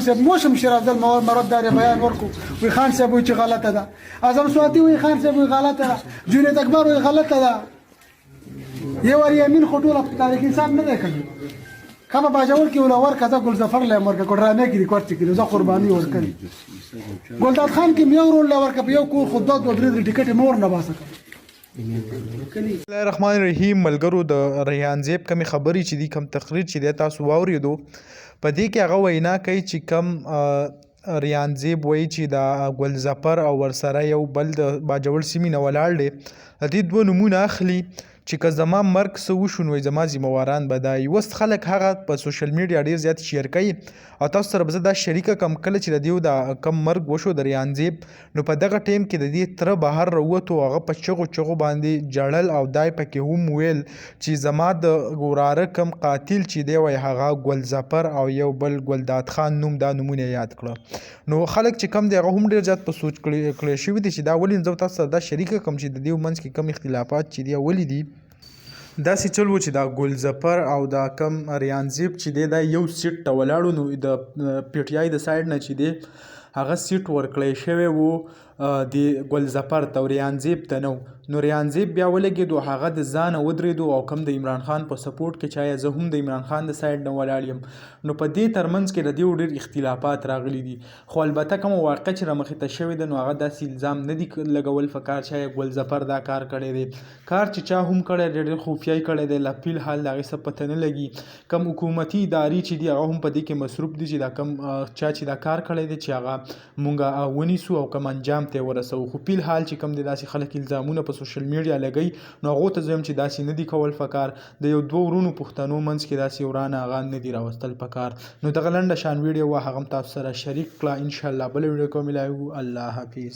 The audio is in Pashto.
صاحب موشم شیر افضل مروت دار بیان ورکو، وی خان صاحب وی چې غلطه ده، اعظم سواتی وی خان صاحب وی غلطه ده، جنید اکبر وی غلطه ده. یو ور یمین خو ټول تاریخ انصاف نه دی کړی. کما باجوړ کې ولا ورکه ځه، ګل ظفر له مرګ کو ډرامه کې ریکارډ چې کړي زه قرباني ورکړي. ګلداد خان کې یو رول ورکه په یو کور خو دوه دوه درې درې ټیکټ مور نه باسه. بسم الله الرحمن الرحیم. ملګرو، د ریحان زیب کمی خبرې چې دي، کم تقریر چې دی، تاسو واورېدو. په دې کې هغه وینا کوي چې کم ریحان زیب وایي چې د ګل ظفر او ورسره یو بل د باجوړ سیمې نه ولاړ دی، د دې دوه نومونه اخلي چې که زما مرګ څه وشو نو زما ذمه واران به دا وي. اوس خلک هغه په سوشل میډیا ډیر زیات شیر کوي او تاسو سره به زه دا شریکه کم. کله چې د دیو دا کم مرګ وشو د ریحان زیب، نو په دغه ټیم کې د دې تره بهر راووتو، هغه په چغو چغو باندې جړل او دای پکې هم ویل چې زما د وراره کم قاتل چې دی وای هغه ګل ظفر او یو بل ګلداد خان نوم، دا نومونه یاد کړه. نو خلک چې کم دی هغه هم ډیر زیات په سوچ کړی شوي دي چې دا ولې. زه تاسو سره دا شریکه کم چې د دیو منځ کې کم اختلافات چې دی ولې دي. داسې چل و چې دا ګل ظفر او دا کم ریان زیب چې دی دا یو سیټ ته ولاړو، نو د پی ټی آی د سایډ نه چې دی هغه سیټ ورکړی شوی وو د ګل ظفر ته او ریان زیب ته نه. نو ریان زیب بیا ولګېدو، هغه د ځانه ودرېدو او کم د عمران خان په سپورټ کې چې آیا زه هم د عمران خان د سایډ نه ولاړ یم. نو په دې ترمنځ کې د دیو ډېر اختلافات راغلي دي. خو البته کومه واقع چې رامخې ته شوې ده، نو هغه داسې الزام نه دي لګول پکار چې آیا ګل ظفر دا کار کړی دی. کار چې چا هم کړی دی، ډېر خفیه یې کړی دی، لا فی الحال د هغې څه پته نه لګي. کم حکومتي ادارې چې دي هغه هم په دې کې مصروف دي چې دا کم چا چې دا کار کړی دی چې هغه مونږ ونیسو او کم انجام ته ورسوو. خو فی الحال چې کم دی داسې خلک الزامونه په سوشل میډیا لګوي، نو هغو ته زه وایم چې داسې نه دي کول پکار. د یو دوو وروڼو پښتنو منځ کې داسې ورانه هغه نه دي راوستل پکار. نو دغه لنډه شان ویډیو وه، هغه هم تاسو سره شریک کړه. انشاءالله بله ویډیو کې ملاویږو. الله حافظ.